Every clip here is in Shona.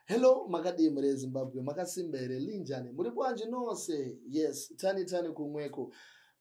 Hello, makadii muri eZimbabwe? Makasimba here? Linjani? Muri bwanji nose? Yes, tani tani kumweko.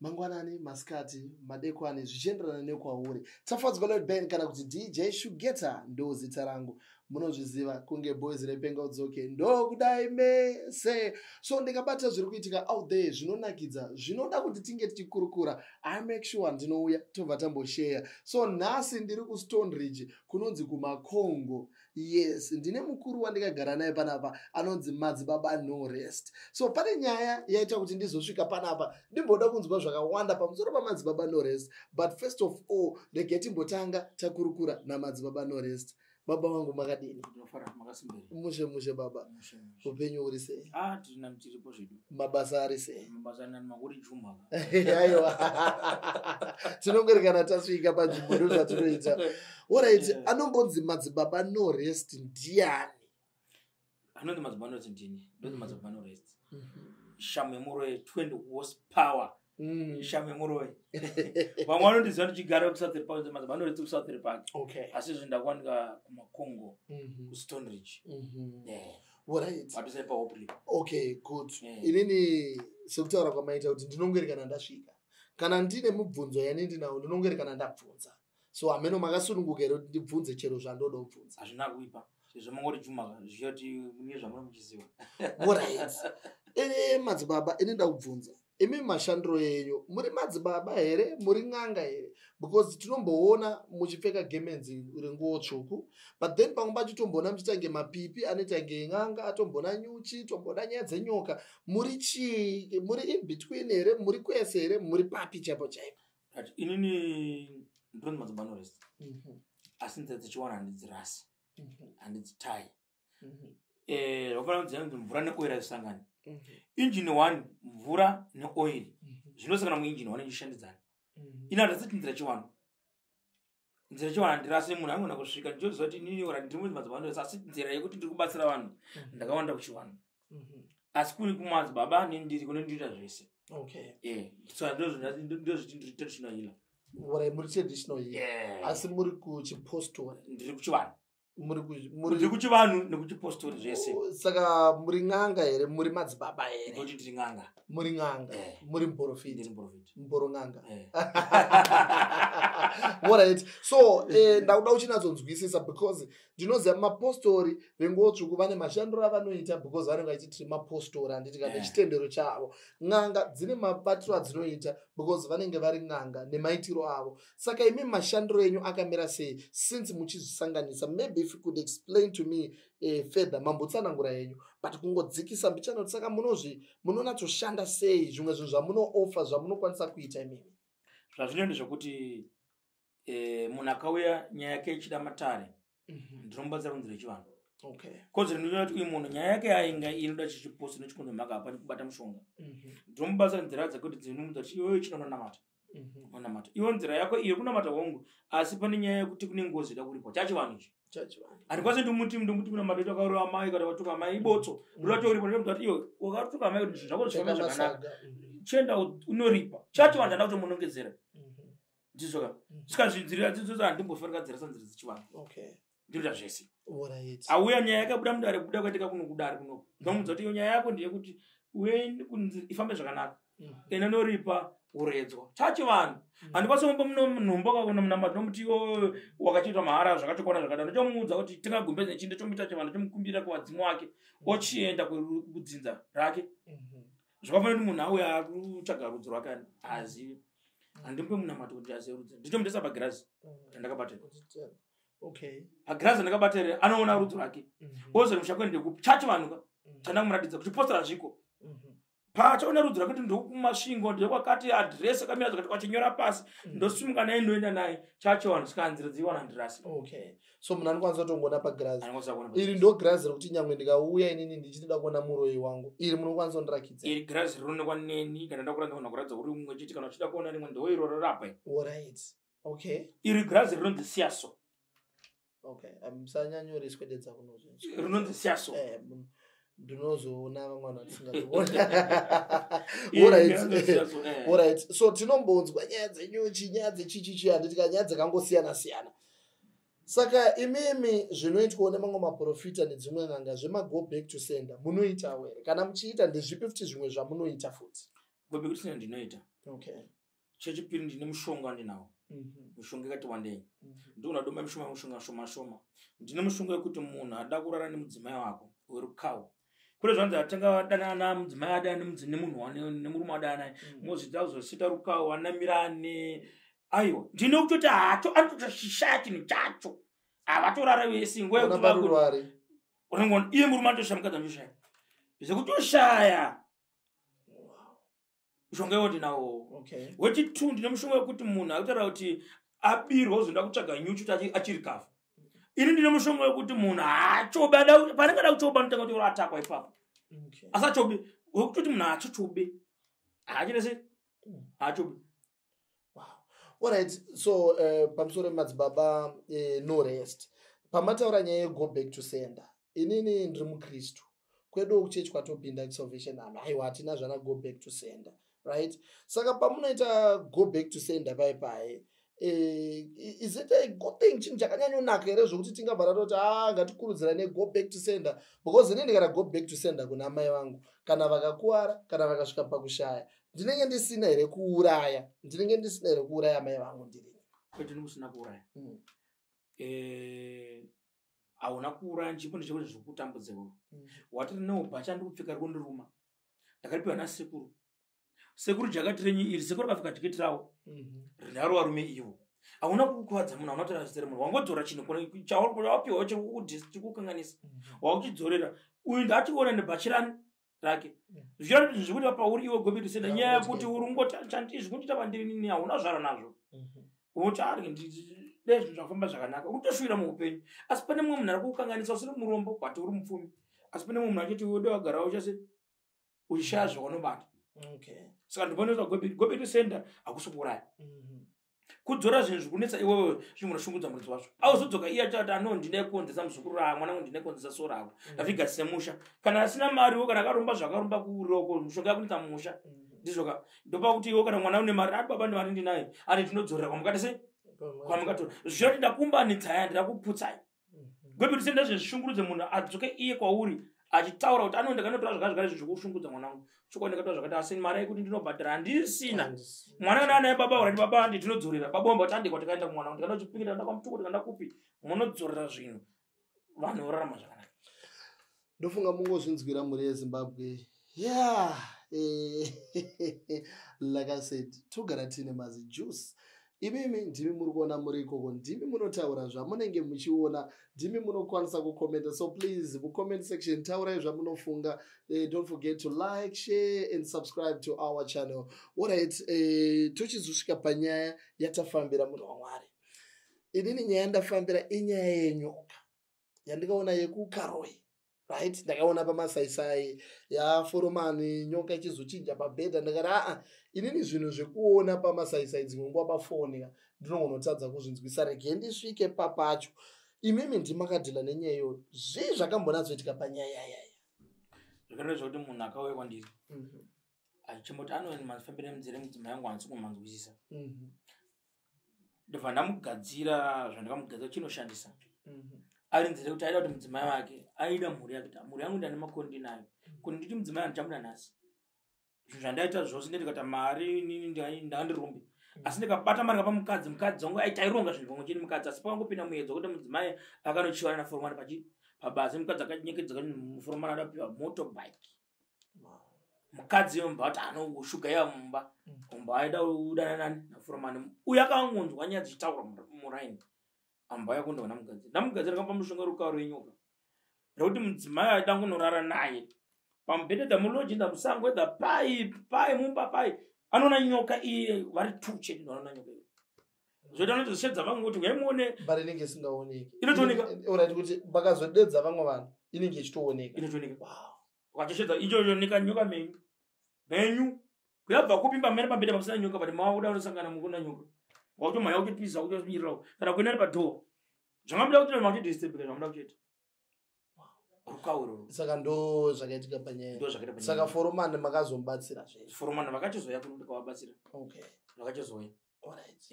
Mangwanani, masikati, madekwani, zvichienderana nekwauri. Tafadzwa Lloyd Ben kana kuti DJ Shugeta ndo zita rangu. Munozviziva kunge boys repenga udzoke ndokudai mese. So ndikabata zviri kuitika out there zvinonakidza, zvinoda kuti tinge tichikurukura. I make sure ndinouya tobva tambosheya. So nhasi ndiri kuStone Ridge kunonzi kuMakongo. Yes, ndine mukuru wandikagara naye panapa anonzi Madzibaba No Rest. So pane nyaya yaita kuti ndizosvika panapa, ndimboda kunzwa zvakawanda pamusoro paMadzibaba No Rest. But first of all, rege timbotanga takurukura naMadzibaba No Rest. Baba vangu, makadini? Ndinofara, makasimberi? Mushe mushe, baba. Mushe mushe. Upenyu uri sei? Ah, tirina, tiripo zvedu. Mabasa ari sei? Mabasa nani, makuri juma. Aiwa, tinongori kana tasvika panzvimbo ndo zvatinoita. Alright. Anombonzi Madzibaba No Rest ndiani? Anonzi Madzibaba No Rest ndini. Ndonzi Madzibaba No Rest. Shamu yemuroyi, 20 horsepower. Shamu yemuroyi. Vamwe vanondiziva ndichigara kuSouth Park, Madzibaba No Rest kuSouth Park. Asi izvi ndakuwanika kuMakongo, kuStone Ridge. Yeah. Padhuze paHopley. Okay, good. Inini sekutaura kwamaita kuti ndinongori kana ndasvika, kana ndine mubvunzo yane ndinawo, ndinongori kana ndabvunza. So hameno, makasununguka here kuti ndibvunze chero zvandoda kubvunza? Hazvina kuipa. Sezvo mangori juma, zvichiva kuti mune zvamuri muchiziva. Alright. Ine madzibaba, ini ndakubvunza, imi mashandiro enyu, muri madzibaba here, muri n'anga here? Because tinomboona muchipfeka gemenzi renguo tsvuku, but then pamwe pacho tomboona muchiita nge mapipi anoita ngen'anga, atomboona nyuchi, tomboona nyaya dzenyoka. Muri chii? Muri in between here? Muri kwese here? Muri papi chaipo chaipo? Right. Inini ndinonzi Madzibaba No Rest. Asi nzira dzechiwana handidzirasi, handidzitai. Zvakafanana kuti dzinonzi mvura neoiri hazvisangani. Injini one, mvura neoiri zvinosangana muinjini one ichishandidzana. Ina handasati nzira chiwano, nzira chiwano handirasi. Munhu angona kusvika ndichoziva kuti inini ora ndiri madzibaba No Rest, asi nzira yekuti ndiri kubatsira vanhu ndakawanda kuchiwano. Asi kuri kumadzibaba nendiri kune ndinoita zvese. So ndozviti ndiri traditional healer. Alright, muri traditional healer. Yeah. Asi muri kuchipostori? Ndiri kuchivanhu. Muri Ndiri kuchivanhu nekuchipostori zvese. Saka muri n'anga here, muri madzibaba here? Ndoti ndiri n'anga. Muri n'anga? Eh. Muri muprofita? Ndiri muprofita. Muporo n'anga? Eh. Alright, so ndakuda uchinatsonzwisisa because ndinoziva mapostori venguo tsvuku vane mashandiro avanoita because vanenge vachiti tiri mapostori, handiti? Kana chitendero chavo. N'anga dzine mabatiro adzinoita because vanenge vari n'anga nemaitiro avo. Saka imi mashandiro enyu akamira sei since muchizvisanganisa? Maybe if you could explain to me further, mambotsanangura henyu, but kungodzikisa mbichana kuti saka munozvi munonatsoshanda sei, zvimwe zvinhu zvamunoofa, zvamunokwanisa kuita imimi. Zvazvino ndezvekuti munhu akauya nyaya yake ichida matare, ndinomubatsira kunzira yechivanhu. Kodzero ndinoona kuti uyu munhu nyaya yake yainga inoda chichiposto nechikonzo, mhaka hapani kubata mushonga. Ndinomubatsira nzira dzekuti dzinomuudza kuti iwewe chino unonamata, unonamata iwe nzira yako iyo kunamata hongu, asi pane nyaya yekuti kune ngozi ida kuripwa, chachivanhu ichi. Chachivanhu. Handikwanisi ndomuti kunamata ito akarova mai kana watuka mai ibotso ndoda toripa. Ndomuti kuti iwe wakatuka mai kuti zvinhu zvako zvifambe zvakanaka, Masaga. Chienda unoripa. Chachivanhu chanda kutomunongedzera. Ndizvoka. Saka zvinzira dzidzo handimbofanira dzirasa nzira dzechivanhu. Ndinoita zvese. Auya nyaya yakabuda mudare, kubuda kwaitika kuno kudare kunoku, ndomudza kuti iyo nyaya yako ndeyekuti uende kunzi ifambe zvakanaka, enda noripa uredzwa, chachivanhu. Handikwanisi kumupa munhombo kakuna munamato, nomuti iwo wakachiitwa mahara zvakatokwana zvakadaro. Ndochomuudza kuti tenga gumbeze nechii, ndochomuita chivanhu, ndochomukumbira kuvadzimu wake, ochienda kudzinza rake. Zvakafanira kuti munhu auya akutsvaga rudzi rwake azive, handimupe munamato kuti azive rudzi, ndichomutesa pagirazi randakabata. Pagirazi randakabata iri anoona rudzi rwake, oziva musha kwende kupi. Chachivanhu ka chandakumuratidza kuti postora zviko. Pachaona rudzi rwake kuti ndokuMasvingo, ndekwakati, adhiresi akamira zvakati, kwachinyora pasi, ndosimuka naye ndoenda naye. Chachivanhu, saka nzira dziwana handirasi. Okay, so munhu anokwanisa kutongoona pagirazi? Anokwanisa kuona Iri pagirazi. ndo girazi rekuti nyangwe ndikauya inini ndichida kuona muroyi wangu, iri munokwanisa kundirakidza? Iri girazi rinoonekwa neni kana ndakuratidza, kana kuratidza uri mumwe chete. Kana uchida kuona rimwe, ndoiroro rapwe. Alright, okay. Iri girazi rinonzi siyaso. Okay, musanyanyoriswededza kunozvo. Rinonzi siyaso. Ndinozoona vamwe vanhu vatisingazviona. Iri Alright. rinonzi siyaso, eh. Alright, so tinombonzwa nyaya dzenyuchi, nyaya dzechichichi, handiti? Nyaya dzakangosiyana siyana. Saka imimi zvinoitwawo nemamwe maprofita nedzimwe n'anga zvemago back to sender munoitawo here? Kana muchiita, ndezvipi futi zvimwe zvamunoita futi? Go back to sender ndinoita. Chechipiri, ndine mushonga wandinawo. Mishonga yakati wandei. Ndinoona domba mishonga, mishonga shoma shoma. Ndine mushonga wekuti munhu ada kurara nemudzimai wako werukawo, kune zvanzi atanga adanana, mudzimai adana nemunhu, nemurume adana naye, mozvita kuzosita rukawo anamirane. Aiwa, ndine kutoti hacho anototashishaya chinhu chacho, havatorara vese nguva Ona yekuti parurware. Unongoona iye murume anotoshaya, mukadzi anotoshaya, zvekutoshaya. Mushonga iwo ndinawo. Wechitwo, ndine mushonga wekuti munhu akutaura kuti abirwa, uzoenda kutsvaga nyuchi kuti achiri kafa. Ini ndine mushonga wekuti munhu haachobe, panenge ada kuchoba anotanga kuti atakwa ipapo. Asi achobe, wekutoti munhu haachochobe, haachite sei? Haachobe. Wow. Alright, so pamusoro pemadzibaba No Rest, pamataura nyaya yego back to sender, inini ndiri mukristu. Kwedu kuchechi kwatopinda kuSalvation Army, aiwa, hatina zvana go back to sender, right? Saka pamunoita go back to sender pai pai, is it a good thing? Chinhu chakanyanyonaka here zvokuti tingabva tatoti, a, ngatikurudzirane go back to sender? Because inini ndikata go back to sender kuna mai vangu, kana vakakuwara, kana vakasvika pakushaya, ndinenge ndisina here kuuraya? Ndinenge ndisina here kuuraya mai vangu ndirini? Kwete, ndikusina kuuraya. Hauna kuuraya. Chipo ndechekuti zviri kutambudza iwewe. Watiri neubhachi andikupfeka ri kundiruma, ndakaripiwa nasekuru. Sekuru, jakati renyu iri. Sekuru akapfeka jaketi ravo rinaro varume ivo. Hauna kukuvadza munhu, hauna kutaura zita remunhu. Wangodzora chinhu chawapiwa chiri kukanganisa, wakuchidzorera. Uyu ndachiona nebhachi rani rake, zvichireva kuti zvikuti pauri iwe go back to sender. Nyaya yekuti uri ungoti izvi kundiita pandiri nini, hauna zvaro nazvo. Unoti ari dai zvinhu zvafamba zvakanaka, uri kutoshuvira muupenyu, asi pane mumwe munhu ari kukukanganisa. Usiri murombo, but uri mupfumi, asi pane mumwe munhu achiti ude wagara uchase uchishaya zvaunobata. Saka ndipanoita go back to sender hakusi kuuraya. Kudzora zvinhu zvikunetsa iwewe, zvinhu muridzi wazvo auzodzoka iye achati ano ndine kuonzesa muzukuru ra mwana wangu, ndine kuonzesa so rako. Ndafika semusha, kana asina mariwo, kana akaromba zvakaromba kuroko, mishonga yakunetsa mumusha. Ndizvoka ndopa kuti iwe kana mwana une mari, ati baba ndimari ndinayo, ati tinodzorera kwamukati sei kwamukatora. Zvinoti ndakumbanitsai, handida kuputsai. Go back to sender zvezvishungurudze munhu adzoke iye kwauri achitaura kuti ano ndakanotora zvakati zvakati zvikushungudza mwana wangu, chokwadi ndakatora zvakati, asi mari yekuti ndinobhadhara handisina. Mwana kana anaye baba, urati baba handi tinodzorera. Baba wamba kuti handi kwatakaenda kumwana wangu, ndikaenda kuchipingi, ndikaenda kwamutuku, ndikaenda kupi, munodzorera zvinhu, vanhu vorarama zvakanaka. Ndofunga mungozvinzwira, mhuri yeZimbabwe. Yeah, like I said, togara tiine mazijuice. Imimi ndimi muri kuona muri ikoko, ndimi munotaura zvamunenge muchiona, ndimi munokwanisa kukomenta. So please, mucomment section taurai zvamunofunga. Don't forget to like, share and subscribe to our channel. Alright, tochizosvika panyaya yatafambira, munhu waMwari. Inini nyaya yandafambira inyaya yenyoka yandikaona yekuKaroi, right? Ndakaona pamasaisai yaforomani nyoka ichizochinja pabhedha. Ndakati, aa, inini zvinhu zvekuona pamasaisai, dzimwe nguva pafoni, ndinongonotadza kuzvinzwisa. Regei ndisvike papacho. Imimi ndimakadhila nenyaya iyoyo. Zvii zvakambonatsoitika panyaya yayaya? Zvakanaka zvekuti munhu akauya kwandiri achimboti ano mafambiro emunzira emudzimai yangu handisi kumanzwisisa. Ndobva ndamugadzira zvandakamugadzira chinoshandisa. Ari nzira yekuti aida kuti mudzimai wake, aida mhuri yake, kuti mhuri yangu ndane makore ndinayo, kuti nditi mudzimai handichamuda nhasi. Zvinhu zvandaita zvose ndikata mari inini ndandirumbi, asi ndikabata mari kapa mukadzi, mukadzi wangu aiti aironga zvinhu pamwe chete mukadzi. Asi pakangopinda muedzo wekuti mudzimai akanochiwana naforomani pachi pabasa, mukadzi akanyekedzeka, foromani adapiwa motorbike. Mukadzi yomba kuti anoshuga iya mumba, mumba aida kudanana naforomani uyu. Akangonzwa nyaya dzichitaurwa muraini, amba yakundoona mugadziri. Ndamugadzira kamba mushonga rukaro renyoka rekuti mudzimai aida kunorara naye pamubhedha, dzamuloji, dzamusango, dzapai pai mumba pai, anoona nyoka iye vari two chete, ndoanoona nyoka iyo. Zvoita anotozishedza vamwe kuti uyai muone. But inenge isingaoneki. Inotooneka. Alright, kuti vakazodedza vamwe vanhu inenge ichitooneka. Inotooneka. Ukatoshedza ichooneka nyoka menyu menyu kuyabva kupi pamene pambeda pasina nyoka, but makuda unosangana mukuna nyoka, wakutomhanya kutotiza, kutomirirawo kana kuenda padhoo. Zvangamuda kuti makutodisturbika, zvamuda kutoita rukauro. Saka ndo zvakaitika panyaya. Ndo zvakaita panyaya. Saka foromani makazomubatsira zve? Foromani vakachizouya kuno, ndikavabatsira. Vakachizouya. Alright.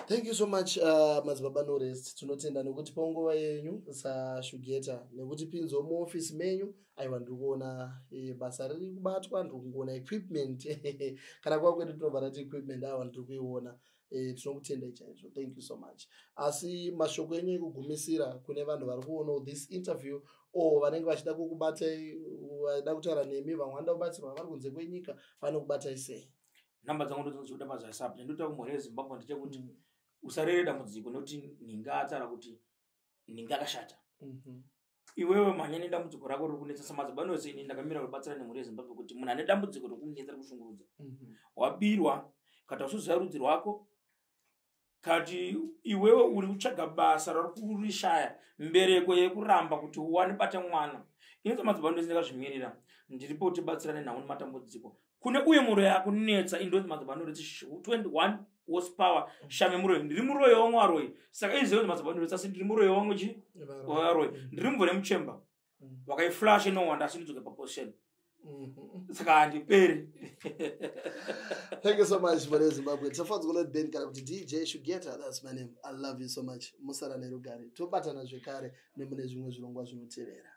Thank you so much, Madzibaba Norest. Tinotenda nekuti panguva yenyu saShugeta, nekuti pinzo muofisi menyu. Aiwa, ndiri kuona basa riri kubatwa, ndiri kungoona equipment. Kana kwa kwedu tinobva tati equipment. Aiwa, ndiri kuiona. Tinokutendai chaizvo. Thank you so much. Asi mashoko enyu ekugumisira kune vanhu vari kuonawo this interview or vanenge vachida kukubatai, vachida kutaura nemi, vamwe vanoda kubatsirwa vari kunze kwenyika, vanokubatai sei? Namba dzangu ndodzinoda pazvasapo. Chandinoita kumhuri yeZimbabwe ndechekuti usarere dambudziko, nekuti nhinga ataura kuti nhinga akashata. Iwewe mhanya nedambudziko rako riri kunetsa. Samadzibaba Norest, ini ndakamira kubatsira nemhuri yeZimbabwe kuti munhu ane dambudziko rokunetsa, rikushungurudza, wabirwa, kana usiziva rudzi rwako, kati iwewe uri kutsvaga basa rari kurishaya, mbereko yekuramba kuti uwane bata mwana, inoita Madzibaba Norest ndakazvimirira, ndiripo kuti batsirane nhau nematambudziko kune uye muroyi akunetsa. Indonzi Madzibaba Norest, 21 horsepower, shame muroyi. Ndiri muroyi wamwaroyi, saka izivo kuti Madzibaba Norest, asi ndiri muroyi wamwe chi waroyi. Ndiri mvura yemuchemba wakaiflash inowanda, asi ndidzoke paposition, saka handiperi. Thank you so much, mune Zimbabwe. Tafadzwa Lord Ben kana kuti DJ Shugeta, that's my name. I love you so much. Musara nerugare. Tobatana zvekare nemune zvimwe zvirongwa zvinotevera.